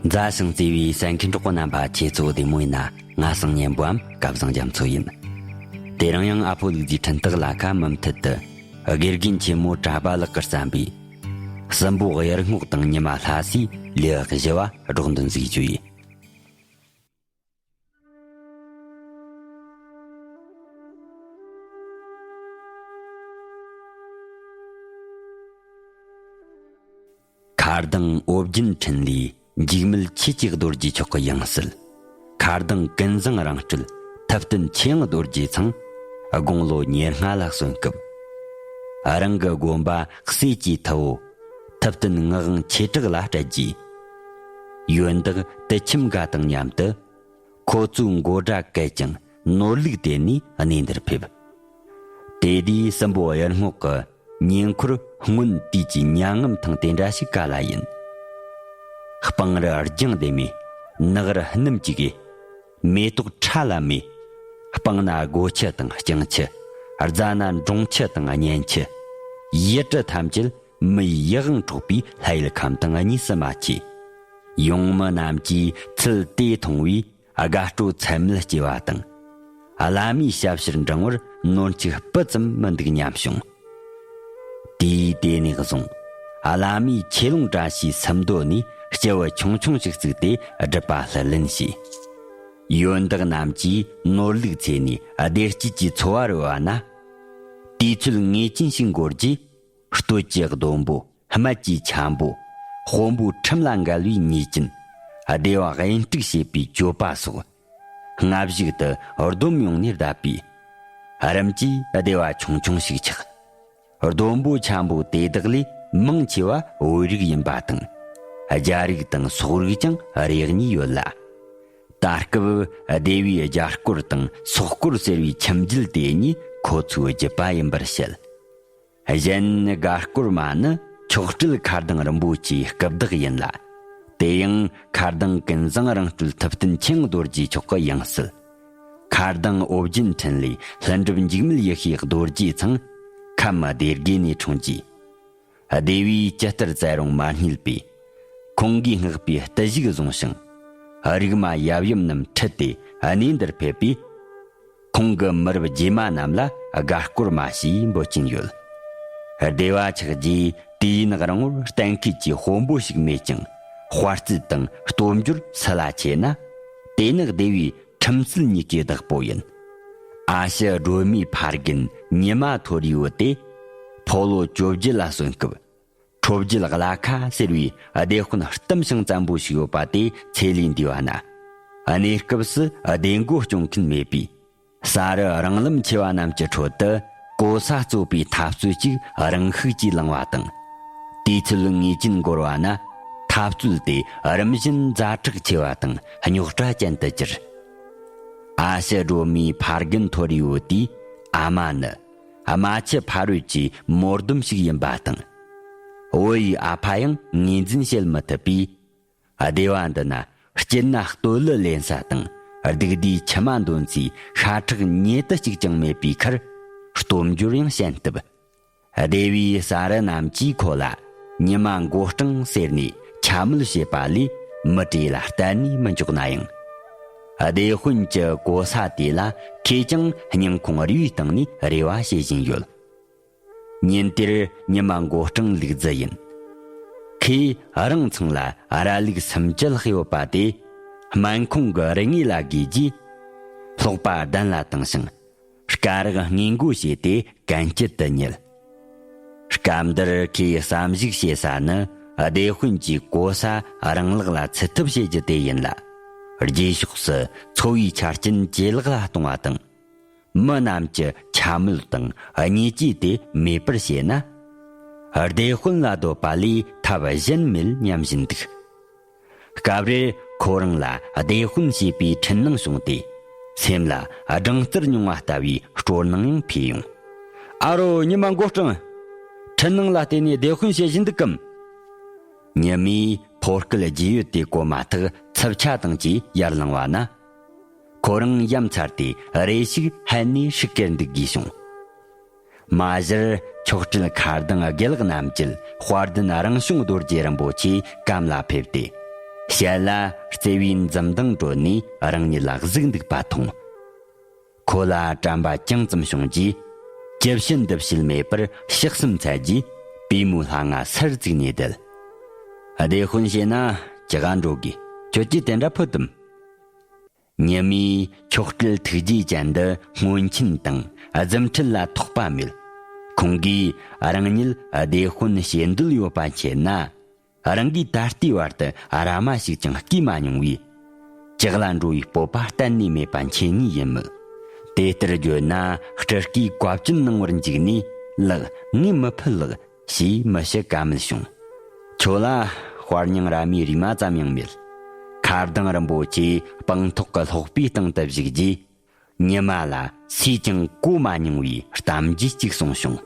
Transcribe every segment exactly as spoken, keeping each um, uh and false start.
མཛའ་ཞིང་བརྩེ་བའི་གསན་མཁན་གྲོགས་པོ་རྣམ་པ། ཁྱེད་ཚོ་བདེ་མོ་ཡིན་ན། ང་སང་ཉན་པོའམ་སྐལ་བཟང་རྒྱ་མཚོ་ཡིན། དེ་རིང་ཡང་ཨ་ཕོ་ལུག་རྫིའི་འཕྲིན་སྟེགས་ལ་ཁ་མུ་མཐུད་དུ། དགེ་རྒན་ཆེན་མོ་གྲྭ་པ་ལགས་ཀྱིས་བརྩམས་པའི། སྲིན་པོ་གཡུ་རྔོག་དང་ཉི་མ་ལྷ་སའི་ལེའུ་བཞི་བ་སྒྲོག་འདོན་ཟིག་བརྗོད་ཡིན། མཁར་ལྡིང་ཨོ་རྒྱན་འཕྲིན་ལས་འཇིགས་མེད་ཆོས་ཀྱི་རྡོ་རྗེ་མཆོག་གི་ཡང་སྲིད། མཁར་ལྡིང་ཀུན་བཟང་རང་སྤྲུལ་ཐུབ་བསྟན་ཆེ་ངག་རྡོ་རྗེ་ཚང་། དགུང་ལོ་ཉེར་ལྔ་ལ་སོན་སྐབས། རང་གི་དགོན་པ་གསེར་གྱི་ཐུ་བོ་ཐུབ་བསྟན་ངག་དབང་ཆོས་གྲགས་ལ་སྤྲད་རྗེས། ཡོན་བདག་དུད་ཁྱིམ་འགའ་དང་མཉམ་དུ། ཁོ་ཚོའི་མགོ་སྦྲ་བཀལ་ཅིང་ནོར་ལུག་དེད་ནས་གནས་འདིར་ཕེབས། དེ་དུས་སྲིན་པོ་གཡུ་རྔོག་གི་ཉེ་འཁོར་སྔོན་དུས་ཀྱི་མྱ་ངམ་ཐང་དེ་འདྲ་ཞིག་ག་ལ་ཡིན། སྤང་རི་རྒྱང་དེ་མེ། ནགས་རི་སྣུམ་གྱི་གེ། མེ་ཏོག་ཁྲ་ལ་མེ། སྤང་ན་སྒོ་ཁྱི་དང་རྐྱང་ཁྱི། རྫ་ན་འབྲོང་ཁྱི་དང་གཉན་ཁྱི། ཡུལ་གྲུ་ཐམས་ཅད་མི་ཡི་ཡིད་དབང་འཕྲོག་པའི་ལྷ་ཡུལ་ཁམས་དང་གཉིས་སུ་མ་མཆིས། ཡོང་མི་རྣམས་ཀྱིས་ཚུལ་དེ་མཐོང་བས། དགའ་སྤྲོ་ཚད་མེད་སྐྱེ་བ་དང་། བླ་མའི་ཞབས་ཕྱིར་འབྲང་བར་ནོར་འཁྲུལ་སྤུ་ཙམ་མི་འདུག་སྙམ་བྱུང་། དུས་དེ་ནས་བཟུང་། བླ་མའི་ཆོས་ལུང་བཀྲ་ཤིས་སུམ་མདོ་ནས་སྐྱེ་བ་ཆུང་ཆུང་ཞིག་བརྩིགས་ཏེ་སྒྲུབ་པ་ལྷུར་ལེན་བྱས། ཡོན་བདག་རྣམས་ཀྱིས་ནོར་ལུག་འཚོལ་ནས་བདེ་སྐྱིད་ཀྱི་འཚོ་བ་རོལ་བ་ན། དུས་ཚོད་ངེས་ཅན་ཞིག་འགོར་རྗེས། སྟོད་ཀྱི་སྡོང་པོ། སྨད་ཀྱི་འཁྱམ་པོ། དཔོན་པོའི་ཁྲིམས་ལ་འགལ་བའི་ཉེས་ཅན། སྡེ་བ་གཡུལ་འཁྲུག་བྱེད་པའི་སྤྱོད་པ་སོགས། སྔ་གཞུག་ཏུ་སྡོམ་ཡོང་ནས་བསྡད་པས། རིམ་གྱིས་སྡེ་བ་ཆུང་ཆུང་ཞིག་ཆགས། སྡོང་པོ་འཁྱམ་པོ་དེ་དག་ལས་མང་ཆེ་བ་བོད་རིགས་ཡིན་པ་དང་། རྒྱ་རིགས་དང་སོག་རིགས་ཀྱང་རེ་གཉིས་ཡོད་ལ། ད་སྐབས་སྡེ་བའི་རྒྱ་སྐོར་དང་སོག་སྐོར་ཟེར་བའི་ཁྱིམ་རྒྱུད་དེ་གཉིས་ཁོ་ཚོའི་རྒྱུད་པ་ཡིན་པར་བཤད། གཞན་དགའ་སྐོར་མ་ནི་མཆོག་སྤྲུལ་མཁར་ལྡིང་རིན་པོ་ཆེའི་སྐུ་བདག་ཡིན་ལ། དེ་ཡང་མཁར་ལྡིང་ཀུན་བཟང་རང་སྤྲུལ་ཐུབ་བསྟན་ཆེ་ངག་རྡོ་རྗེ་མཆོག་གི་ཡང་སྲིད། མཁར་ལྡིང་ཨོ་རྒྱན་འཕྲིན་ལས་ལྷུན་གྲུབ་འཇིགས་མེད་ཡེ་ཤེས་རྡོ་རྗེ་ཚང་ཁམས་སྡེ་དགེ་ནས་འཁྲུངས་རྗེས། སྡེ་བའི་ཇི་ལྟར་བཙལ་རུང་མ་རྙེད་པས། ཁོང་གིས་བསྔགས་པའི་བརྟུལ་ཞུགས་བཟུང་ཞིང་། རིག་མ་ཡབ་ཡུམ་རྣམས་ཁྲིད་དེ་གནས་འདིར་ཕེབས་པས། ཁོང་གི་མི་རབས་རྗེས་མ་རྣམས་ལ་དགའ་སྐོར་མ་ཞེས་འབོད་ཀྱིན་ཡོད། སྡེ་བ་ཆགས་རྗེས་དུས་ཡུན་རིང་བོར་གཏན་འཁེལ་གྱི་དཔོན་པོ་ཞིག་མེད་ཀྱང་། དཔའ་རྩལ་དང་སྟོབས་འབྱོར་སུ་ལ་ཆེ་ན། དེ་ནི་སྡེ་བའི་ཁྲིམས་སྲོལ་ཉིད་ཀྱི་བདག་པོ་ཡིན། ཨ་ཞེ་སྒྲོལ་མའི་ཕ་རྒན་ཉི་མ་ཐོ་རི་བོ་དེ། ཕོ་ལོ་བཅོ་བརྒྱད་ལ་སོན་སྐབས། ཁྲོ་རྒྱལ་གླ་ཁ་ཟེར་བའི་སྡེ་དཔོན་གཏུམ་ཞིང་བཙན་པོ་ཞིག་ཡོད་པ་དེ་ཚེ་ལས་འདས་པ་ན། གནས་སྐབས་སུ་སྡེ་མགོ་སྐྱོང་མཁན་མེད་པས། ས་རུ་རང་ལམ་ཆེ་བ་རྣམས་ཀྱི་ཁྲོད་དུ་གོ་ས་རྩོད་པའི་འཐབ་རྩོད་ཅིག་རང་ཤུགས་ཀྱིས་ལངས་པ་དང་། དུས་ཚོད་ངེས་ཅན་འགོར་བ་ན་འཐབ་རྩོད་དེ་རིམ་བཞིན་ཛ་དྲག་ཆེ་བ་དང་རྙོག་དྲ་ཅན་དུ་གྱུར། ཨ་ཞེ་སྒྲོལ་མའི་ཕ་རྒན་ཐོ་རི་བོ་དེའི་ཨ་མ་ནི། རྨ་ཆུ་ཕ་རོལ་གྱི་མོར་ལྡུམ་ཞིག་ཡིན་པ་དང་། བུ་ཡི་ཨ་ཕ་ཡང་ངོས་འཛིན་བྱེད་མི་ཐུབ་པས། སྡེ་བ་འདི་ན་སྐྱིད་ན་སྟོད་ལྭ་ལེན་ས་དང་། སྡུག་དུས་མཆི་མ་འདོན་སའི་ཤ་ཁྲག་ཉེ་དུ་གཅིག་ཀྱང་མེད་པའི་ཁར། སྟོབས་འབྱོར་ཡང་ཞན་སྟབས། སྡེ་བའི་ས་རུ་རྣམས་ཀྱིས་ཁོ་ལ་ཉི་མ་མགོ་སྤྲང་ཟེར་ནས་འཕྱ་སྨོད་བྱེད་པ་ལས་མི་གྲལ་ལ་གཏན་ནས་མི་འཇོག་ན་ཡང་། སྡེ་དཔོན་གྱི་གོ་ས་དེ་ལ་ཁོས་ཀྱང་སྙིང་ཁོང་རུས་བཏང་ནས་རེ་བ་བྱེད་བཞིན་ཡོད། ཉིན་དེར་ཉི་མ་མགོ་སྤྲང་ལུག་རྫི་ཡིན། ཁོས་རང་ཚང་ལ་ར་ལུག་སུམ་ཅུ་ལྷག་ཡོད་པ་དེ་སྨན་ཁུང་གི་རི་ངོས་ལ་བསྒོས་རྗེས། སློག་པ་གདན་ལ་བཏིང་ཞིང་། སྐ་རགས་སྔས་མགོ་བྱས་ཏེ་གན་དཀྱིལ་དུ་ཉིལ། སྐབས་འདིར་ཁོས་བསམ་གཞིག་བྱེད་ས་ནི་སྡེ་དཔོན་གྱི་གོ་ས་རང་ལག་ལ་ཚུད་ཐབས་བྱེད་རྒྱུ་དེ་ཡིན་ལ། རྗེས་ཕྱོགས་སུ་འཚོ་བའི་ཆ་རྐྱེན་ཇེ་ལེགས་ལ་གཏོང་བ་དང་། མི་རྣམས་ཀྱི་འཕྱ་སྨོད་དང་བརྙས་བཅོས་དེ་མེད་པར་བྱས་ན། སྡེ་དཔོན་ལ་འདོད་པ་ལས་ཐབས་གཞན་མེད་སྙམ་བཞིན་འདུག། སྐབས་རེར་ཁོ་རང་ལ་སྡེ་དཔོན་ཞེས་པའི་འཕྲུལ་སྣང་བྱུང་སྟེ། སེམས་ལ་སྦྲང་རྩི་རྙིང་བ་ལྟ་བུའི་སྤྲོ་སྣང་ཡང་འཕེལ་ཡོང་། ཨ་རོ། ཉི་མ་མགོ་སྤྲང་། འཕྲུལ་སྣང་ལ་བརྟེན་ནས་སྡེ་དཔོན་བྱེད་བཞིན་འདུག་གམ། ཉི་མས་ཕོ་སྐད་རྒྱས་ཡོད་དེ་གོ་མ་ཐག་འཚུབ་ཆ་དང་བཅས་ཡར་ལངས་པ་ན། ཁོ་རང་ཡ་མཚར་ཏེ་རེ་ཞིག་ཧད་ནས་ཧྲིག་གེར་འདུག་དགོས་བྱུང་། མ་གཞིར་མཆོག་སྤྲུལ་མཁར་ལྡིང་དགེ་ལེགས་རྣམ་རྒྱལ་དཔལ་ལྡན་རང་བྱུང་རྡོ་རྗེ་རིན་པོ་ཆེ་གམ་ལ་ཕེབས་ཏེ། ཞལ་ལ་བརྩེ་བའི་འཛུམ་མདངས་བགྲོད་ནས་རང་ཉིད་ལ་གཟིགས་འདུག་པ་མཐོང་། ཁོ་ལ་དྲན་པ་ཅུང་ཙམ་བྱུང་རྗེས། ཇི་བྱེད་འདི་བྱེད་མེད་པར་ཕྱག་གསུམ་འཚལ་རྗེས། པུས་མོའི་ལྷ་ང་སར་བཙུགས་ནས་བསྡད། བདེ་དཔོན་བྱས་ན་ཅི་ག་འགྲོ་དགོས། ཁྱོད་ཀྱིས་དེ་འདྲ་ཕོད་དམ། ཉི་མས་མཆོག་སྤྲུལ་ཐུགས་རྗེ་ཅན་འདི་སྔོན་ཆད་དང་རྫུ་འཕྲུལ་ལ་ཐོགས་པ་མེད། ཁོང་གིས་རང་ཉིད་བདེ་དཔོན་བྱེད་འདོད་ཡོད་པ་མཁྱེན་ན། རང་གིས་ད་ལྟའི་བར་དུ་ར་མ་ཞིག་ཀྱང་བརྐུས་མ་མྱོང་བས། ཇག་ལ་འགྲོ་བའི་སྤོབས་པ་གཏན་ནས་མེད་པ་མཁྱེན་ངེས་ཡིན་མོད། དེ་ལྟར་བརྗོད་ན་སྤྲུལ་སྐུས་བཀའ་བཀྱོན་གནང་བར་འཇིགས་ནས། ལགས། ངས་མི་ཕོད་ལགས། ཞེས་མི་ཞིག་བཀའ་མོལ་བྱུང་། ཁྱོད་ལ་དཔར་མྱིང་ར་མའི་རུས་མ་ཙམ་ཡང་མེད། མཁར་ལྡིང་རིན་པོ་ཆེ་སྤང་ཐོག་གི་སློག་པའི་སྟེང་དུ་བཞུགས་རྗེས། ཉི་མ་ལ་སུས་ཀྱང་གོ་མ་མྱོང་བའི་གཏམ་རྒྱུད་ཅིག་གསུངས་བྱུང་།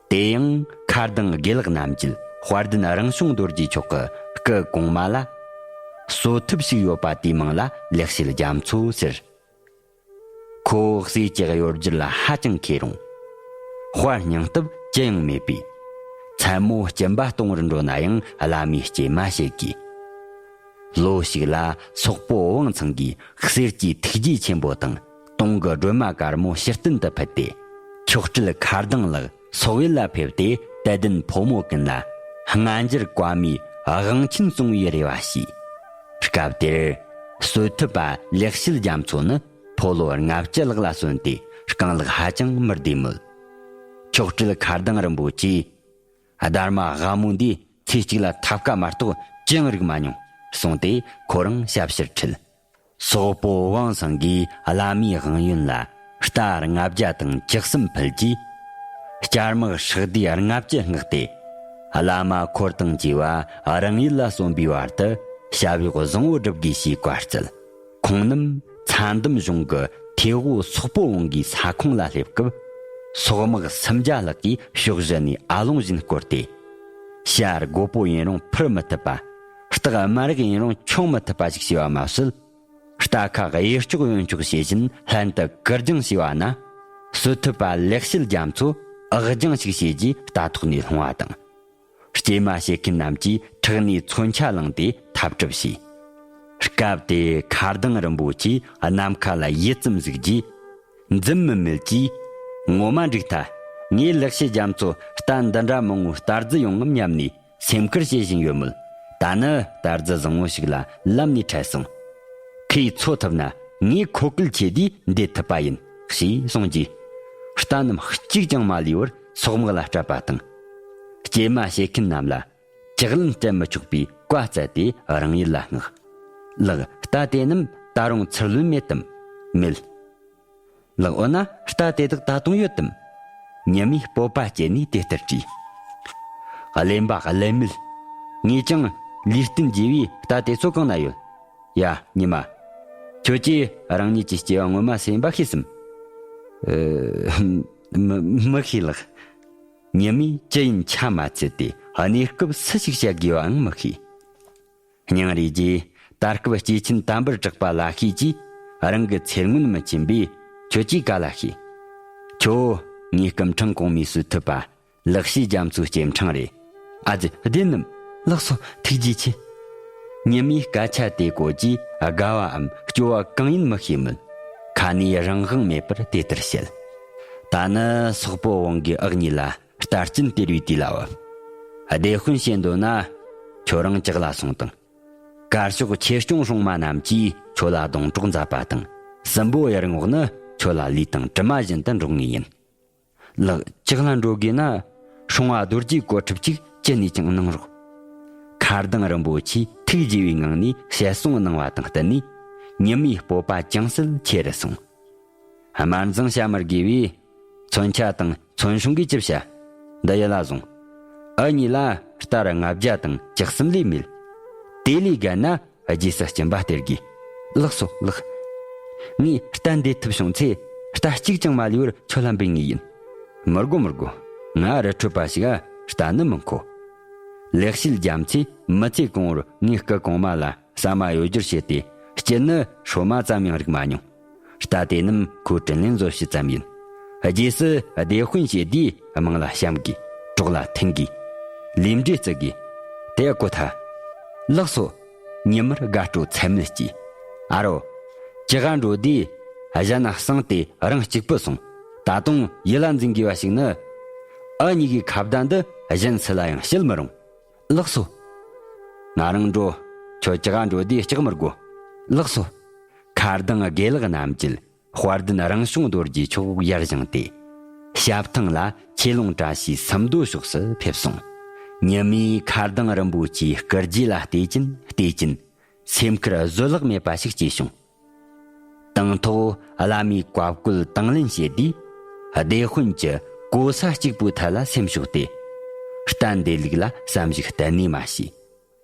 དེ་ཡང་མཁར་ལྡིང་དགེ་ལེགས་རྣམ་རྒྱལ་དཔལ་ལྡན་རང་བྱུང་རྡོ་རྗེ་མཆོག་གི་སྐུ་གོང་མ་ལ། གསོ་ཐབས་ཤིག་ཡོད་པ་དེའི་མིང་ལ་ལེགས་བཤད་རྒྱ་མཚོ་ཟེར། ཁོ་སྲས་ཀྱི་གཡོ་སྒྱུ་ལ་ཧ་ཅང་མཁས་རུང་། དཔའ་སྙིང་སྟོབས་ཅི་ཡང་མེད་པས། མཚན་མོ་སྐྱིན་པ་གཏོང་བར་འགྲོ་ན་ཡང་བླ་མའི་སྐྱེལ་མ་བྱེད་དགོས། ལོ་ཞིག་ལ་སོག་པོ་ཝང་ཚང་གིས་གསེར་གྱི་ཐུགས་རྗེ་ཆེན་པོ་དང་དུང་གི་སྒྲོལ་མ་དཀར་མོ་ཕྱིར་བསྟན་དུ་ཕུལ་ཏེ། མཆོག་སྤྲུལ་མཁར་ལྡིང་ལགས་སོག་ཡུལ་ལ་ཕེབས་ཏེ། དད་ལྡན་ཕོ་མོ་ཀུན་ལ་སྔ་འགྱུར་བཀའ་མའི་དབང་ཆེན་སྲུང་བའི་རེ་བ་ཞུས། སྐབས་དེར་གསོ་ཐུབ་པ་ལེགས་བཤད་རྒྱ་མཚོ་ནི། ཕོ་ལོ་ལྔ་བཅུ་ལྷག་ལ་སོན་ཏེ་རྐང་ལག་ཧ་ཅང་མི་བདེ་མོད། མཆོག་སྤྲུལ་མཁར་ལྡིང་རིན་པོ་ཆེས། སྡར་མ་ཝ་མོ་འདིས་ཚེ་གཅིག་ལ་ཐབ་ཀ་མ་གཏོགས་ཅི་ཡང་རིག་མ་མྱོང་གསུངས་ཏེ། ཁོ་རང་ཞབས་ཕྱིར་ཁྲིད། སོག་པོ་ཝང་ཚང་གིས་བླ་མའི་དབང་ཡོན་ལ་རྟ་ལྔ་བརྒྱ་དང་བཅུ་གསུམ་ཕུལ་གྱིས། བསྐྱར་དམག་ཧྲག་སྡེ་ལྔ་བཅུ་མངགས་ཏེ། བླ་མ་འཁོར་དང་བཅས་པ་རང་ཡུལ་ལ་སོན་པའི་བར་དུ་བྱ་བཞག་བཟང་བོ་སྒྲུབ་དགོས་ཞེས་བཀའ་སྩལ། ཁོང་རྣམས་ཚྭ་འདམ་གཞུང་གི་ཐེ་ཝུ་སོག་པོ་ཝང་གི་ས་ཁོངས་ལ་སླེབས་སྐབས། སོག་དམག་སུམ་བརྒྱ་ལྷག་གིས་ཕྱོགས་བཞི་ནས་ཨ་ལོང་བཞིན་བསྐོར་ཏེ། བྱ་རྒོད་པོ་ཡིན་རུང་འཕུར་མི་ཐུབ་པ། སྟག་དམར་རེག་ཡིན་རུང་མཆོང་མི་ཐུབ་པ་ཞིག་བྱས་པ་མ་ཟད། རྟ་ཁ་གཡས་ལྕོག་གཡོན་ལྕོག་བྱེད་བཞིན་ལྷན་དུ་ཀིར་སྦྱང་བྱས་པ་ན། གསོ་ཐུབ་པ་ལེགས་བཤད་རྒྱ་མཚོ་འུར་སྦྱང་ཞིག་བྱས་རྗེས་རྟ་ཐོག་ནས་ལྷུང་བ་དང་། སྐྱེལ་མ་བྱེད་མཁན་རྣམས་ཀྱིས་ཁྲག་ནས་མཚོན་ཆ་བླངས་ཏེ་འཐབ་གྲབས་བྱས། སྐབས་དེ་མཁར་ལྡིང་རིན་པོ་ཆེས་ནམ་མཁའ་ལ་ཡིད་ཙམ་གཟིགས་རྗེས། འཛུམ་དམུལ་དམུལ་གྱིས། ངོ་མ་འགྲིག་ཐལ། ངས་ལེགས་བཤད་རྒྱ་མཚོ་རྟ་འདི་འདྲ་མང་བོའི་རྟ་རྫི་ཡོང་ངམ་སྙམ་ནས་སེམས་ཁུར་བྱེད་བཞིན་ཡོད་མོད། ད་ནི་རྟ་རྫི་བཟང་བོ་ཞིག་ལ་ལམ་ནས་འཕྲད་སོང་། ཁོས་འཚོ་ཐུབ་ན་ངས་ཁོ་སྐུལ་ཆེད་དུས་འདེད་ཐུབ་པ་ཡིན། ཞེས་གསུངས་རྗེས། རྟ་རྣམས་གཅིག་ཀྱང་མ་ལུས་པར་སོག་དམག་ལ་སྤྲད་པ་དང་། སྐྱེལ་མ་བྱེད་མཁན་རྣམས་ལ་ལྕགས་ལན་སྤྲད་མི་ཆོག་པའི་བཀའ་སྩལ་ཏེ་རང་ཡུལ་ལ་མངགས། ལགས། རྟ་དེ་རྣམས་ད་རུང་ཚུར་ལོན་མེད་དམ། མེད། ལགས། འོ་ན་རྟ་དེ་དག་ད་དུང་ཡོད་དམ། ཉི་མས་སྤོབས་པ་སྐྱེས་ནས་དེ་ལྟར་དྲིས། གླེན་པ་གླེན་མེད། ངས་ཀྱང་ལུས་རྟེན་བརྗེ་བའི་རྟ་དེ་ཚོ་གང་ན་ཡོད། ཡ། ཉི་མ། ཁྱོད་ཀྱིས་རང་ཉིད་ཀྱི་སྐྱེ་བ་སྔོན་མ་ཟིན་པ་ཤེས་སམ། ཨ། མི་མི་ཤེས་ལགས། ཉི་མས་ཅི་ཡིན་ཆ་མ་འཚལ་ཏེ་གནས་སྐབས་སུ་ཞིག་བཤད་དགོས་པའང་མི་ཤེས། སྙིང་རུས་ཀྱིས་ད་སྐབས་སྐྱེས་ཆེན་དམ་པར་གྲགས་པ་ལ་ཤས་ཀྱིས་རང་གི་ཚེ་སྔོན་མི་མཁྱེན་པས་ཁྱོད་ཀྱིས་ག་ལ་ཤེས། ཁྱོད་ངའི་སྐུ་ཕྲེང་གོང་མའི་གསོས་ཐུབ་པ་ལེགས་བཤད་རྒྱ་མཚོའི་སྐྱེ་ཕྲེང་རེད། ཨ་ཙི། བདེན་ནམ། ལགས་སོ། ཐུགས་རྗེ་ཆེ། ཉི་མས་སྐད་ཆ་དེ་གོ་རྗེས་དགའ་བའམ་སྐྱོ་བ་གང་ཡིན་མི་ཤེས་མོད། ཁ་ནས་རང་དབང་མེད་པར་དེ་ལྟར་བཤད། ད་ནི་སོག་པོ་ཝང་གི་འོག་གཉིས་ལ་རྟ་སྐྱིན་སྟེར་བའི་དུས་ལ་བབ། བདེ་དཔོན་བྱེད་འདོད་ན་ཁྱོད་རང་ཇག་ལ་སོང་དང་། དཀར་ཕྱོགས་ཆོས་སྐྱོང་སྲུང་མ་རྣམས་ཀྱིས་ཁྱོད་ལ་སྡོང་གྲོགས་མཛད་པ་དང་། སྲིན་པོ་ཡར་ངོགས་ནི་ཁྱོད་ལ་ལུས་དང་གྲིབ་མ་བཞིན་དུ་འགྲོགས་ངེས་ཡིན། ལགས། ཇག་ལ་འགྲོ་དགོས་ན་སྲུང་བ་རྡོ་རྗེའི་གོ་ཁྲབ་ཅིག་ཅི་ནས་ཀྱང་གནང་རོགས། མཁར་ལྡིང་རིན་པོ་ཆེས་ཐུགས་དགྱེས་པའི་ངང་ནས་ཞལ་གསུང་གནང་བ་དང་བསྟུན་ནས་ཉི་མའི་སྤོབས་པ་ཅུང་ཟད་ཆེ་རུ་སོང་། དམར་འཛིང་བྱ་མི་དགོས་པས། མཚོན་ཆ་དང་མཚོན་སྲུང་གིས་ཅི་བྱ། འདི་ཡིད་ལ་བཟུང་། འུ་གཉིས་ལ་རྟ་ར་ལྔ་བརྒྱ་དང་བཅུ་གསུམ་ལས་མེད། དེ་ལས་བརྒལ་ན་རྗེས་སུ་སྦྱིན་པ་སྟེར་དགོས། ལགས་སོ། ལགས། ངས་རྟ་འདེད་ཐུབ་བྱུང་ཚེ་རྟ་གཅིག་ཀྱང་མ་ལུས་པར་ཁྱོད་ལ་འབུལ་ངེས་ཡིན། མི་དགོ། མི་དགོ། ང་རི་ཁྲོད་པ་ཞིག་ག་རྟ་ནི་མི་མཁོ། ལེགས་བཤད་རྒྱ་མཚོས་མི་ཚེ་གང་བོར་ངའི་སྐུ་གོང་མ་ལ་ཟ་མ་གཡོ་སྒྱུར་བྱས་ཏེ་སྐྱིད་ནི་སྲོ་མ་ཙམ་ཡང་རིག་མ་མྱོང་། རྟ་དེ་རྣམས་ཁོའི་དྲིན་ལན་འཛོལ་བྱེད་ཙམ་ཡིན། རྗེས་སུ་བདེ་དཔོན་བྱེད་དུས་དམངས་ལ་བཤམ་དགོས། གྲོགས་ལ་མཐུན་དགོས། ལས་འབྲས་བརྩི་དགོས། དེ་གོ་ཐལ། ལགས་སོ། ཉི་མར་དགའ་སྤྲོ་ཚད་མེད་སྐྱེས། ཨ་རོ། ཅི་ག་འགྲོ་དུས་གཞན་ན་གསང་སྟེ་རང་གཅིག་པུ་སོང་། ད་དུང་ཡིད་ལ་འཛིན་དགོས་པ་ཞིག་ནི། འུ་གཉིས་ཀྱི་ཁ་བརྡ་འདི་གཞན་སུ་ལ་ཡང་བཤད་མི་རུང་། ལགས་སོ། ང་རང་འགྲོ། ཁྱོད་ཅི་ག་འགྲོ་དུས་སྐྲག་མི་དགོས། ལགས་སོ། མཁར་ལྡིང་དགེ་ལགས་རྣམས་ཀྱིས་དཔལ་ལྡན་རང་བྱུང་རྡོ་རྗེ་མཆོག་ཡར་བཞེངས་ཏེ། ཞབས་ཐང་ལ་ཆོས་ལུང་བཀྲ་ཤིས་སུམ་མདོ་ཕྱོགས་སུ་ཕེབས་སོང་། ཉི་མས་མཁར་ལྡིང་རིན་པོ་ཆེའི་སྐུ་རྗེས་ལ་བལྟས་ཀྱིན་བལྟས་ཀྱིན། སེམས་ཁུར་བཟོད་གླགས་མེད་པ་ཞིག་སྐྱེས་བྱུང་། དང་ཐོག་བླ་མའི་བཀའ་བཀོད་དང་ལེན་བྱས་དུས། སྡེ་དཔོན་གྱི་གོ་ས་གཅིག་པུའི་ཐད་ལ་སེམས་ཕྱོགས་ཏེ། གཏན་བདེ་ལུགས་ལ་བསམ་གཞིག་གཏན་ནས་མ་བྱས།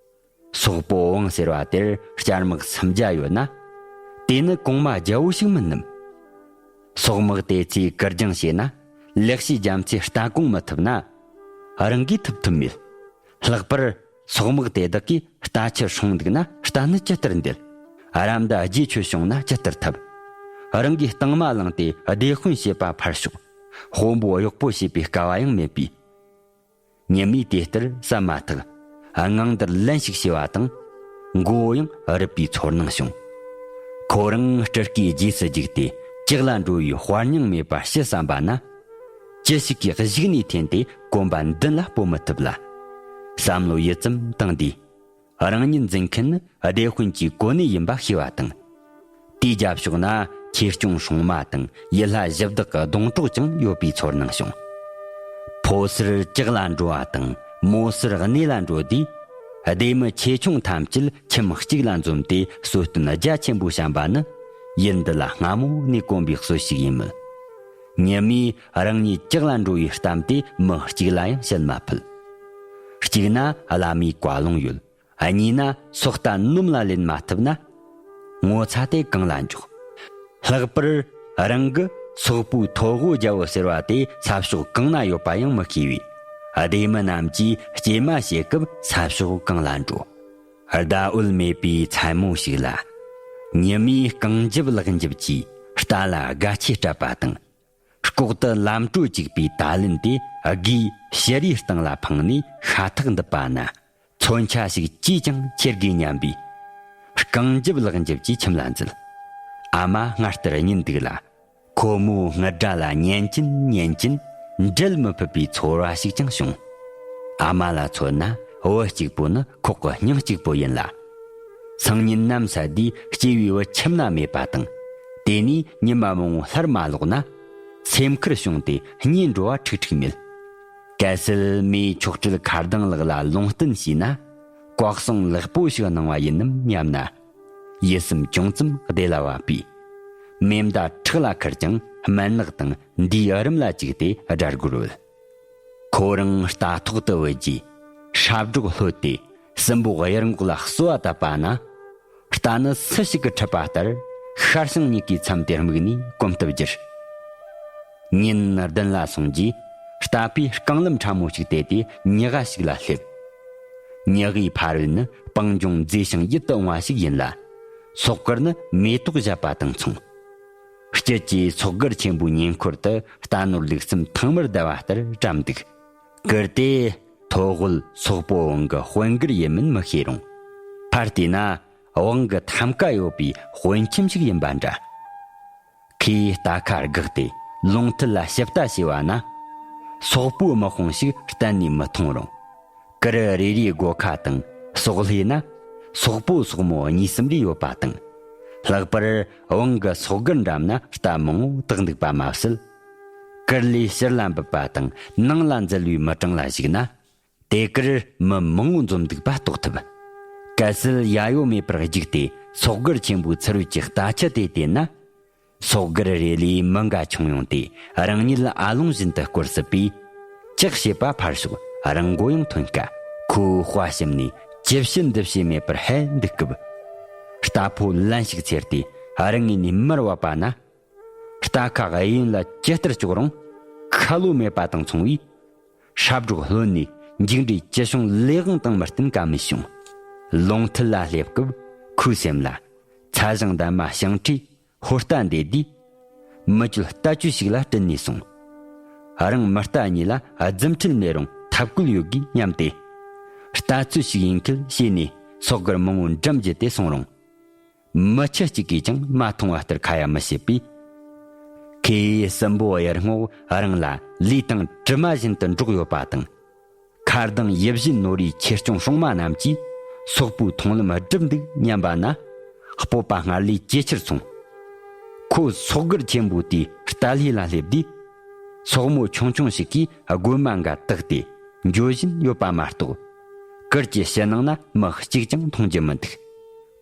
སོག་པོ་ཝང་ཟེར་བ་དེར་བྱ་དམག་སུམ་བརྒྱ་ཡོད་ན། དེ་ནི་གོང་མ་རྒྱལ་པོ་ཞིག་མིན་ནམ། སོག་དམག་དེ་ཚོས་ཀིར་སྦྱང་བྱས་ན། ལེགས་བྱས་རྒྱ་མཚོའི་རྟ་གོང་མི་ཐུབ་ན། རང་གིས་ཐུབ་ཐུབ་མེད། ལྷག་པར་སོག་དམག་དེ་དག་གིས་རྟ་ཁྱུ་སྲུང་འདུག་ན་རྟ་ནི་ཇི་ལྟར་འདེད། ར་མདའ་རྗེས་ཆོད་བྱུང་ན་ཇི་ལྟར་ཐུབ། རང་གིས་རྟིང་མ་བླངས་ཏེ་སྡེ་དཔོན་བྱེད་པ་ཕར་ཞོག། དཔོན་པོ་གཡོག་པོ་བྱེད་པའི་སྐལ་བ་ཡང་མེད་པས། ཉི་མས་དེ་ལྟར་བསམ་མ་ཐག་དངངས་འདར་ལན་ཞིག་བྱས་པ་དང་། མགོ་བོ་ཡང་རུབ་པའི་ཚོར་སྣང་བྱུང་། ཁོ་རང་སྤྲུལ་སྐུའི་རྗེས་སུ་རྒྱུགས་ཏེ་ལྕགས་ལ་འགྲོ་བའི་དཔའ་སྙིང་མེད་པ་ཕྱི་བསམ་པ་ན། ཅི་ཞིག་གིས་གཞུག་ནས་འཐེན་ཏེ་གོམ་པ་མདུན་ལ་སྤོ་མི་ཐུབ་ལ། བསམ་བློ་ཡུད་ཙམ་བཏང་དུས། རང་ཉིད་འཛིན་མཁན་ནི་སྡེ་དཔོན་གྱི་གོ་གནས་ཡིན་པ་ཤེས་པ་དང་། དེའི་རྒྱབ་ཕྱོགས་ན་ཆོས་སྐྱོང་སྲུང་མ་དང་ཡུལ་ལྷ་གཞི་བདག་གི་སྡོང་གྲོགས་ཀྱང་ཡོད་པའི་ཚོར་སྣང་བྱུང་། ཕོ་གསར་ལྕགས་ལ་འགྲོ་བ་དང་མོ་གསར་གནས་ལ་འགྲོ་དུས། སྡེ་མི་ཆེ་ཆུང་ཐམས་ཅད་ཁྱིམ་གཅིག་ལ་འཛོམས་ཏེ་གསོལ་སྟོན་རྒྱ་ཆེན་པོ་བཤམས་པ་ནི། ཡུལ་འདི་ལ་སྔ་མོ་ནས་གོམས་པའི་སྲོལ་ཞིག་ཡིན་མོད། ཉི་མས་རང་ཉིད་ལྕགས་ལ་འགྲོ་བའི་གཏམ་དེ་མི་གཅིག་ལ་ཡང་བཤད་མ་ཕོད། གཅིག་ན་བླ་མའི་བཀའ་ལུང་ཡོད། གཉིས་ན་སོག་རྟ་ནོམ་ལ་ལེན་མ་ཐུབ་ན། ངོ་ཚ་དེ་གང་ལ་འཇོག། ལྷག་པར་རང་གི་སོག་པོའི་ཐོ་གོ་རྒྱལ་པོ་ཟེར་བ་དེ་ས་ཕྱོགས་གང་ན་ཡོད་པ་ཡང་མི་ཤེས་པས། སྡེ་མི་རྣམས་ཀྱིས་སྐྱེལ་མ་བྱེད་སྐབས་ས་ཕྱོགས་གང་ལ་འགྲོ། ཟླ་འོད་མེད་པའི་མཚན་མོ་ཞིག་ལ། ཉི་མས་རྐང་འཇབ་ལག་འཇབ་ཀྱིས་རྟ་ལ་སྒ་ཆས་སྤྲད་པ་དང་། ལྐོག་ཏུ་ལམ་གྲོ་བཅུག་པའི་ད་ལན་དེ་སྒོས་ཕྱི་རའི་སྟེང་ལ་འཕངས་ནས་ཤ་ཐག་འདུད་པ་ན། མཚོན་ཆ་ཞིག་ཅིས་ཀྱང་ཁྱེར་དགོས་སྙམ་པས། རྐང་འཇབ་ལག་འཇབ་ཀྱིས་ཁྱིམ་ལ་འཛུལ། ཨ་མ་སྔར་ལྟར་ཉིན་འདུག་ལ། ཁོ་མོའི་རྔུལ་སྒྲ་ལ་ཉན་གྱིན་ཉན་གྱིན་འབྲལ་མི་ཕོད་པའི་ཚོར་བ་ཞིག་ཀྱང་བྱུང་། ཨ་མ་ལ་མཚོན་ན་བུ་གཅིག་པོ་ནི་ཁོག་གི་སྙིང་གཅིག་པོ་ཡིན་ལ། སང་ཉིན་ནམ་ཟ་དུས་སྐྱེས་པའི་བུ་ཁྱིམ་ན་མེད་པ་དང་། དེ་ནས་ཉི་མ་མང་བོ་སླར་མ་ལོག་ན། སེམས་ཁུར་བྱུང་སྟེ་གཉིད་འགྲོ་བ་ཁྲིག་ཁྲིག་མེད། གལ་སྲིད་མོས་མཆོག་སྤྲུལ་མཁར་ལྡིང་ལགས་ལ་ལུང་བསྟན་བྱས་ན། བཀའ་གསུང་ལེགས་པོ་ཞིག་གནང་བ་ཡིན་ནམ་སྙམ་ན། ཡིད་སེམས་ཅུང་ཙམ་བདེ་ལ་བབས་པས། མེ་མདའ་ཕྲག་ལ་ཁུར་ཀྱང་སྨན་ནག་དང་འདིའི་རིམ་ལ་བཅུག་སྟེ་དགྲ་སྒོར་བུད། ཁོ་རང་རྟ་ཐོག་ཏུ་བུད་རྗེས་སྲབ་སྒྲོག་ལྷོད་དེ་སྲིན་པོ་གཡུ་འགོག་ལ་གསོལ་བ་བཏབ་པ་ན། རྟ་ནི་སུ་ཞིག་གིས་ཁྲིད་པ་ལྟར་ཤར་བྱང་གཉིས་ཀའི་མཚམས་དེར་དམིགས་ནས་གོམ་སྟབས་བསྒྱུར། ཉིན་བདུན་ལ་སོང་རྗེས་རྟ་ཕོས་རྐང་ལམ་ཕྲ་མོ་ཞིག་བལྟས་ཏེ་ཉི་ཟླ་ཞིག་ལ་སླེབས། ཉི་ཟླའི་ཕ་རོལ་ནི་སྤང་ལྗོངས་མཛེས་ཤིང་ཡིད་དུ་འོང་བ་ཞིག་ཡིན་ལ། སོག་དཀར་ནི་མེ་ཏོག་བཞད་པ་དང་མཚུངས། དཀྱིལ་གྱི་སོག་སྒར་ཆེན་པོའི་ཉེ་འཁོར་དུ་རྟ་ནོར་ལུག་གསུམ་ཐང་མར་བརྡལ་བ་ལྟར་བཀྲམ་འདུག། སྒར་དེ་ཐོ་གོ་སོག་པོ་ཝང་གི་དཔོན་སྒར་ཡིན་མིན་མི་ཤེས་རུང་། ཕར་བལྟས་ན་ཝང་གི་ཐམ་ཀ་ཡོད་པའི་དཔོན་ཁྱིམ་ཞིག་ཡིན་པ་འདྲ། ཁོས་རྟ་ཁ་བཀག་སྟེ་ལུང་མཐིལ་ལ་ཞིབ་ལྟ་བྱས་པ་ན། སོག་པོའི་དམག་དཔུང་ཞིག་གཏན་ནས་མི་མཐོང་རུང་། སྒར་རེ་རེའི་སྒོ་ཁ་དང་སོག་ལྷེ་ན་སོག་པོ་སོག་མོ་གཉིས་གསུམ་རེ་ཡོད་པ་དང་། ལྷག་པར་ཝང་གི་སོག་སྒར་འགྲམ་ན་རྟ་མང་བོ་བཏགས་འདུག་པ་མ་ཟད། སྒར་ལས་ཕྱིར་ལ་འབུད་པ་དང་ནང་ལ་འཛུལ་བའི་མི་གྲངས་ལ་གཞིགས་ན། དེ་གར་མི་མང་བོ་འཛོམས་འདུག་པ་རྟོགས་ཐུབ། གལ་སྲིད་ཡ་ཡོ་མེད་པར་རྒྱུགས་ཏེ་སོག་སྒར་ཆེན་པོའི་ཚུར་རོལ་གྱི་རྟ་ཁྱུ་དེ་བལྟས་ན། སོག་སྒར་རེ་ལས་མི་འགའ་མཆོང་ཡོང་སྟེ་རང་ཉིད་ཨ་ལོང་བཞིན་དུ་བསྐོར་སྲིད་པས། ལྕགས་བྱེད་པ་ཕར་ཞོག་རང་མགོ་ཡང་ཐོན་དཀའ། ཁོའི་དཔའ་ཞུམ་ནས་ཅི་བྱེད་འདི་བྱེད་མེད་པར་ཧད་འདུག་སྐབས། རྟ་ཕོ་ལན་ཞིག་འཚེར་ཏེ་རང་ངོས་ནས་མར་བབས་པ་ན། རྟ་ཁ་གཡས་གཡོན་ལ་ཇི་ལྟར་ལྕོག་རུང་ཁ་ལོ་མེད་པ་དང་མཚུངས་པས། སྲབ་སྒྲོག་ལྷོད་ནས་མཇུག་འབྲས་ཅི་བྱུང་ལས་དབང་དང་མི་བསྟུན་ཀ་མེད་བྱུང་། ལུང་མཐིལ་ལ་སླེབས་སྐབས་ཁོའི་སེམས་ལ་ཚ་ཞིང་འདམ་མ་ཞིང་ཁྲིས་ཧོར་རྟ་འདེད་དུས། མི་བཅོལ་རྟ་བཅོལ་ཞིག་ལ་དྲན་ནས་སོང་། རང་མི་རྟ་གཉིས་ལ་རྫུ་འཕྲུལ་མེད་རུང་ཐབས་བཀོད་ཡོད་དགོས་སྙམ་སྟེ། རྟ་ཚོད་ཞིག་ཡིན་ཁུལ་བྱས་ནས་ སོག་སྒར་མང་བོ་འགྲམ་བརྒྱུད་དེ་སོང་རུང་། མི་ཁྱུ་གཅིག་གིས་ཀྱང་མ་མཐོང་བ་ལྟར་ཁ་ཡ་མི་བྱེད་པས། ཁོས་སྲིན་པོ་གཡུ་རྔོག་རང་ལ་ལུས་དང་གྲིབ་མ་བཞིན་དུ་འགྲོགས་ཡོད་པ་དང་། མཁར་ལྡིང་ཡིད་བཞིན་ནོར་བུའི་ཆོས་སྐྱོང་སྲུང་མ་རྣམས་ཀྱིས་སོག་པོའི་མཐོང་ལམ་བསྒྲིབས་འདུག་སྙམ་པ་ན། སྤོབས་པ་སྔར་ལས་ཇེ་ཆེར་སོང་། ཁོ་སོག་སྒར་ཆེན་པོ་དེའི་རྟ་ལྷེ་ལ་སླེབས་དུས། སོག་མོ་ཆུང་ཆུང་ཞིག་གིས་རྒོད་མ་འགའ་བཏགས་ཏེ་འགྱོ་བཞིན་ཡོད་པ་མ་གཏོགས། སྒར་གྱི་ཕྱི་ནང་ན་མི་གཅིག་ཀྱང་མཐོང་རྒྱུ་མི་འདུག་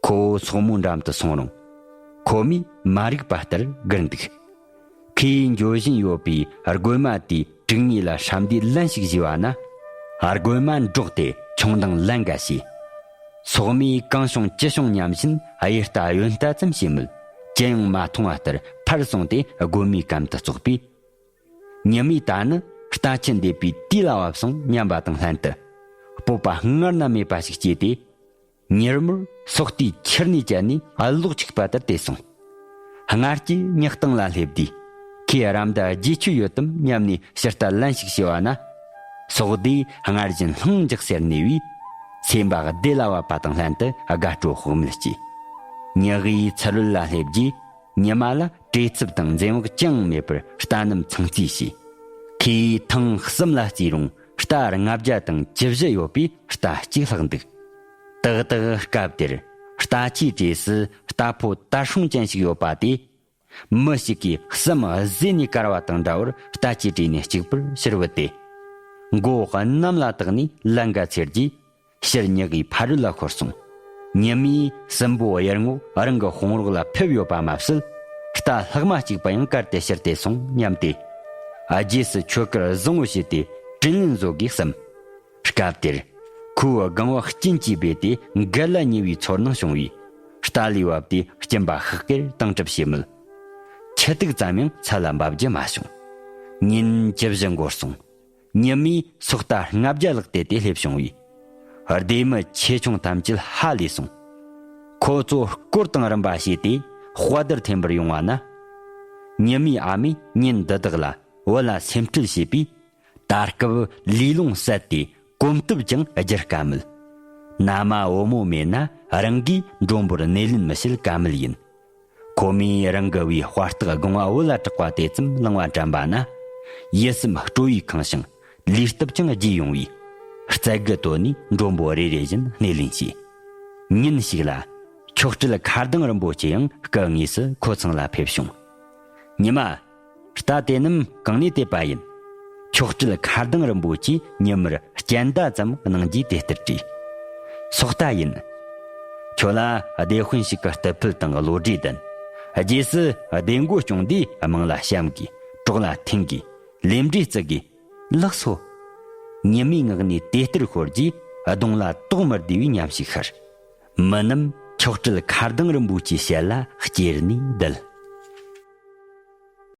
ཁོ་བོ་སོག་མོའི་འགྲམ་དུ་སོང་རུང་། ཁོ་མོས་མ་རིག་པ་ལྟར་སྒུར་འདུག་ཁོས་འགྱོ་བཞིན་ཡོད་པའི་རྒོད་མ་དེའི་དྲུང་ངོས་ལ་ཧྲམ་སྟེ་ལན་ཞིག་བྱས་པ་ན། རྒོད་མ་འདྲོགས་ཏེ་མཆོང་ལྡིང་ལན་འགའ་བྱས། སོག་མོས་གང་བྱུང་ཅི་བྱུང་སྙམ་བཞིན་གཡུ་རྟ་གཡོན་ལྟ་ཙམ་བྱས་མོད་ཅི་ཡང་མ་མཐོང་བ་ལྟར་ཕར་སོང་སྟེ་རྒོད་མའི་གམ་དུ་ཙོག་པས། ཉི་མས་ད་ནི་རྟ་ཁྱུ་འདེད་པའི་དུས་ལ་བབ་སོང་སྙམ་པ་དང་ལྷན་དུ། སྤོབས་པ་སྔར་ན་མེད་པ་ཞིག་སྐྱེས་ཏེ། མྱུར་མོར་སོག་རྟའི་ཁྱུར་ནས་བཅད་ནས་གློག་འཁྱུག་པ་ལྟར་བལྟས་སོང་། སྔར་གྱི་སྙེག་སྟངས་ལ་སླེབས་དུས། ཁོས་ར་མདའ་རྗེས་ཆོད་ཡོད་དམ་སྙམ་ནས་ཕྱིར་ལྟ་ལན་ཞིག་བྱས་པ་ན། སོག་སྡེས་སྔར་བཞིན་ལྷིང་འཇགས་སེར་གནས་པས། སེམས་པ་བདེ་ལ་བབ་པ་དང་ལྷན་དུ་དགའ་སྤྲོ་དཔག་མེད་སྐྱེས། ཉི་ཟླའི་ཚུར་རོལ་ལ་སླེབས་རྗེས། ཉི་མ་ལ་བྲེལ་འཚུབ་དང་འཛེམ་བག་ཅི་ཡང་མེད་པར་རྟ་རྣམས་ཚང་རྩིས་བྱས། ཁོས་ཐེངས་གསུམ་ལ་རྩིས་རུང་རྟ་ལྔ་བརྒྱ་དང་བཅུ་བཞི་ཡོད་པས་རྟ་གཅིག་ལྷག་འདུག་ཏག་ཏག་སྐབས་དེར་རྟ་ཁྱུའི་གྲས་སུ་རྟ་ཕོ་དར་སྲུང་ཅན་ཞིག་ཡོད་པ་དེས། མི་ཞིག་གིས་བསམ་བཟས་ནས་བཀར་བ་དང་འདྲ་བར་རྟ་ཁྱུའི་གྲས་ནས་གཅིག་པུར་ཕྱིར་བུད་དེ། མགོ་གནམ་ལ་བཏེགས་ནས་ལན་འགའ་འཚེར་རྗེས། ཕྱིར་ཉི་ཟླའི་ཕ་རོལ་ལ་ཤོར་སོང་། ཉི་མས་སྲིན་པོ་གཡུ་རྔོག་རང་གི་དཔུང་རོགས་ལ་ཕེབས་ཡོད་པ་མ་ཟད། རྟ་ལྷག་མ་གཅིག་པ་ཡང་བཀར་ཏེ་ཕྱིར་དེད་སོང་སྙམ་སྟེ། རྗེས་སུ་ཆོས་སྐལ་བཟང་བོ་བྱས་ཏེ་དྲིན་ལན་བཟོ་དགོས་བསམ། སྐབས་དེར། ཁོས་སྒང་བ་གཅིན་གྱིས་སྦས་ཏེ་འགལ་ལ་ཉེ་བའི་ཚོར་སྣང་བྱུང་བས། རྟ་ལས་བབས་ཏེ་སྐྱིན་པ་ཤག་གེར་དྭངས་གྲབས་བྱས་མོད། ཁྱི་ཐིག་ཙམ་ཡང་ཚ་ལ་འབབ་རྒྱུ་མ་བྱུང་། ཉིན་བཅུ་བཞི་འགོར་སོང་། ཉི་མས་སོག་རྟ་ལྔ་བརྒྱ་ལྷག་དེད་དེ་སླེབས་བྱུང་བས། སྡེ་མི་ཆེ་ཆུང་ཐམས་ཅད་ཧ་ལས་སོང་། ཁོ་ཚོ་སྐོར་དང་རིམ་པ་བྱས་ཏེ་དཔའ་དར་འཐེན་པར་ཡོང་བ་ན། ཉི་མའི་ཨ་མས་ཉིན་འདི་དག་ལ་བུ་ལ་སེམས་ཁྲལ་བྱས་པས། ད་སྐབས་ལུས་ལོངས་ཟད་དེ་གོམ་སྟབས་ཀྱང་བསྒྱུར་དཀའ་མོད། མནའ་མ་བུ་མོ་མེད་ན་རང་གིས་མགྲོན་པོར་སྣེ་ལེན་མི་བྱེད་ཀ་མེད་ཡིན། ཁོ་མོས་རང་གི་བུའི་དཔའ་རྟགས་སྒང་བ་བུ་ལ་གྲགས་པ་དེ་ཙམ་བླང་བ་དྲན་པ་ན། ཡིད་སེམས་སྤྲོ་བས་ཁེངས་ཤིང་ལུས་སྟོབས་ཀྱང་རྒྱས་ཡོང་བས། རྩལ་དགུ་བཏོན་ནས་མགྲོན་པོ་རེ་རེ་བཞིན་སྣེ་ལེན་བྱས། ཉིན་ཞིག་ལ། མཆོག་སྤྲུལ་མཁར་ལྡིང་རིན་པོ་ཆེ་ཡང་སྐུ་དངོས་སུ་ཁོ་ཚང་ལ་ཕེབས་བྱུང་། ཉི་མ། རྟ་དེ་རྣམས་གང་ནས་དེད་པ་ཡིན། མཆོག་སྤྲུལ་མཁར་ལྡིང་རིན་པོ་ཆེས་ཉི་མར་སྤྱན་ཟླ་ཙམ་གནང་རྗེས་དེ་ལྟར་དྲིས། སོག་རྟ་ཡིན། ཁྱོད་ལ་སྡེ་དཔོན་ཞིག་གི་རྟུལ་ཕུད་དང་བློ་གྲོས་ལྡན། རྗེས་སུ་སྡེ་མགོ་སྐྱོང་དུས་དམངས་ལ་བྱམས་དགོས། གྲོགས་ལ་མཐུན་དགོས། ལས་འབྲས་བརྩི་དགོས། ལགས་སོ། ཉི་མའི་ངག་ནས་དེ་ལྟར་ཤོར་རྗེས་གདོང་ལ་དོགས་མི་བདེ་བའི་ཉམས་ཤིག་ཤར། མི་རྣམས་མཆོག་སྤྲུལ་མཁར་ལྡིང་རིན་པོ་ཆེའི་ཞལ་ལ་སྐྱེས་ནས་བསྡད།